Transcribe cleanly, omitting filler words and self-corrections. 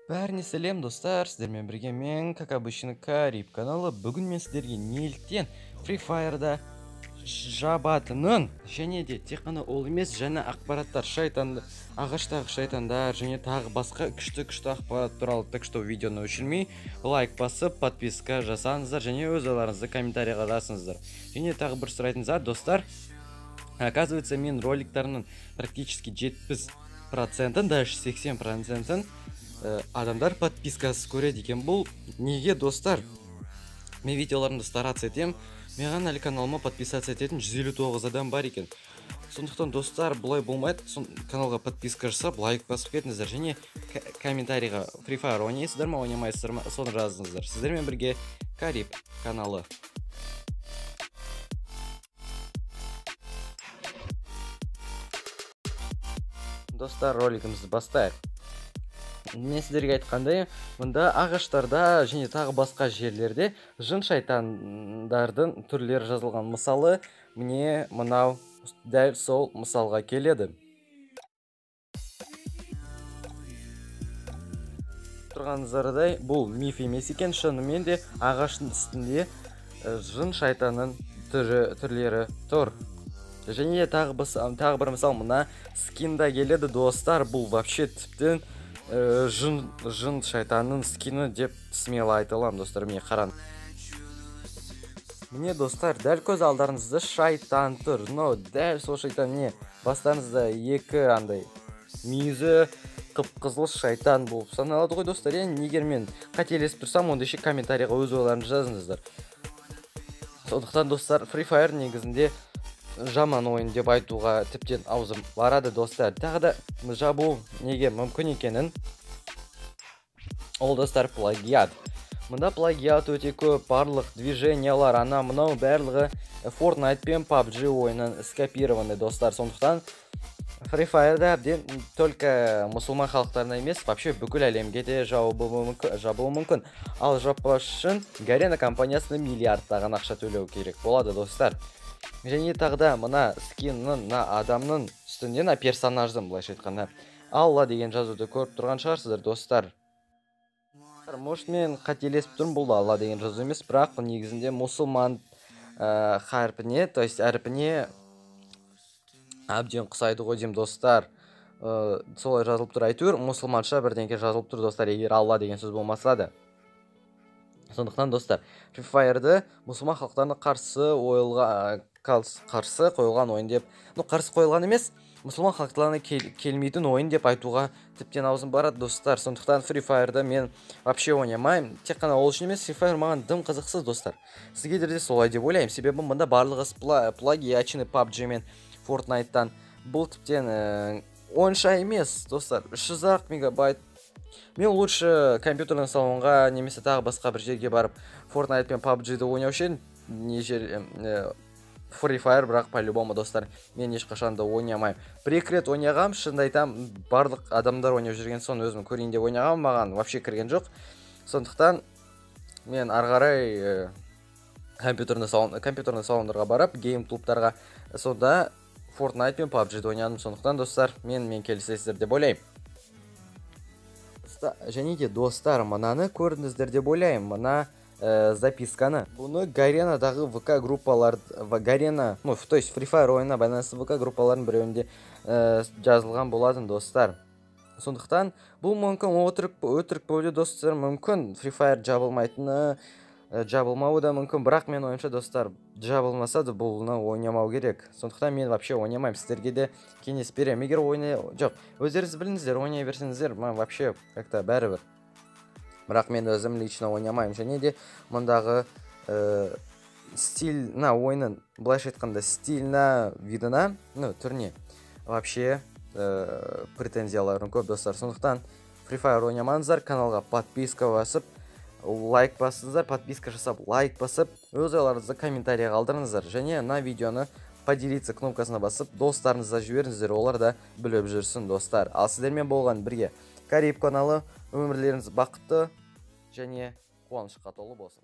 Бәріне сәлем, достар, сіздермен бірге мен, как обычно, Кариб каналы. Бүгін мен сіздерге неліктен Free Fire'да жабатынын, және де тек қана ол емес, жаңа ақпараттар, шайтанды, ағаштағы шайтандар және тағы басқа күшті-күшті ақпарат туралы. Так что видеоны өшірмей, лайк басып, подписка жасаңыздар және өз ойларыңызды комментарийға жазыңыздар. Және тағы бір сұрайтын зат, достар, оказывается, мен роликтарымның практически 70%-ін, даже 80%-ін адамдар подпискасыз көреді екен. Бұл неге, достар? Мен видеоларымды стараться етемін, маған әлі каналыма подписаться ететін 159 адам бар екен. Сондықтан, достар, бұлай болмайды. Каналға подписка жасап, лайк басып кетіңіздер және комментарийға Free Fire ойнайсыздар ма, ойнамайсыздар ма, соны жазыңыздар. Сіздермен бірге Кариб каналы. Достар, ролигімізді бастайық. Мен сіздерге айтқандай, мұнда ағаштарда және тағы басқа жерлерде жын шайтандардың түрлері жазылған. Мысалы, міне мынау дәл сол мысалға келеді. Тұрғаныңыздардай, бұл миф емес екен, шынымен де ағаштың үстінде жын шайтанның түрлері тұр. Және тағы бір мысал, мына скинда келеді, достар. Бұл вообще тіптен жын шайтанның скині деп смело айта аламын, достар. Міне қараң. Міне, достар, дәл көз алдарыңызда шайтан тұр. Но дәл сол шайтан, міне, бастарыңызда екі андай мүйізі қып-қызыл шайтан болып саналады ғой, достар. Енді егер мен қателесіп тұрсам, онда ше комментарийға өз ойларыңызды жазыңыздар. Сондықтан, достар, Free Fire негізінде жаман ойын деп айтуға тіптен аузым барады, достар. Тағы да жабу неге мүмкін екенін, ол, достар, плагиат. Мұнда плагиат өте көп, барлық движениялар, ана мынау барлығы Fortnite пен PUBG ойынын скопированы, достар. Сондықтан Free Fire'да әбден только мұсылман халықтарына емес, вообще бүкіл әлемге де жабылуы мүмкін. Ал жаппас үшін Garena компаниясына миллиардтаған ақша төлеу керек болады, достар. Және тағы да мына скиннің, мына адамның үстінде, мына персонаждың, былайша айтқанда, Алла деген жазуды көріп тұрған шығарсыздар, достар. Может, мен қателесіп тұрмын, бұл да Алла деген жазу емес, бірақ негізінде мұсылман харпіне, то есть әрпіне әбден ұқсайды ғой деймін, достар. Солай жазылып тұр, әйтеуір мұсылманша бірдеңке жазылып тұр, достар, егер Алла деген сөз болмаса да. Сондықтан, достар, Free Fire'ды мұсылман халықтарына қарсы қойылған ойын деп, ну, қарсы қойылған емес, мұсылман халықтарына келмейтін ойын деп айтуға тіптен аузым барады, достар. Сондықтан Free Fire'ды мен вообще ойнамаймын. Тек қана ол үшін емес, Free Fire маған дым қызықсыз, достар. Сізге де солай деп ойлаймын, себебі мұнда барлығы плагиачный PUBG мен Fortnite'тан. Бұл тіптен онша емес, достар. 300 мегабайт. Мен лучше компьютерный салонға немесе тағы басқа бір жерге барып Fortnite пен PUBG-ді ойнаушы едім. Не жер, Free Fire, бірақ по-любому, достар, мен ешқашан да ойнамаймын. Бір-екі рет ойнағам, шынымды айтам, барлық адамдар ойнап жүрген соң өзім көрейін деп ойнағам, маған вообще кірген жоқ. Сондықтан мен ары қарай компьютерный салондарға барып, гейм клубтарға, сонда Fortnite пен PUBG-ді ойнадым. Сондықтан, достар, мен келісесіздер деп ойлаймын. Және де, достар, мынаны көрдіңіздер деп ойлаймын, мына записканы. Бұны Гаренадағы ВК группалар, Гарена, ну, то есть Free Fire ойынына байланысты ВК группалардың біреуінде жазылған болатын, достар. Сондықтан бұл мүмкін өтірік болуы, достар, мүмкін Free Fire жабылмайтыны, жабылмауы да мүмкін, бірақ мен ойымша, достар, жабылмаса да бұны ойнамау керек. Сондықтан мен вообще ойнамаймын, сіздерге де кеңес беремін. Егер ойнай, жоқ, өздеріңіз біліңіздер, ойнай берсеңіздер, маған вообще как-то бәрібір. Бірақ мен өзім лично ойнамаймын. Және де мұндағы стиль, мына ойынның, былайша айтқанда, стиліне, видына, ну, түріне вообще претензияларым көп, достар. Сондықтан Free Fire ойнамаңыздар, каналға подписка басып, лайк басыңыздар, подписка жасап, лайк басып, өз ойларыңызды комментарийға қалдырыңыздар. Және мына видеоны поделиться кнопкасына басып, достарыңызға жіберіңіздер, олар да біліп жүрсін, достар. Ал сіздермен болған бірге Кариб каналы. Өмірлеріңіз бақытты және қуанышқа толы болсын.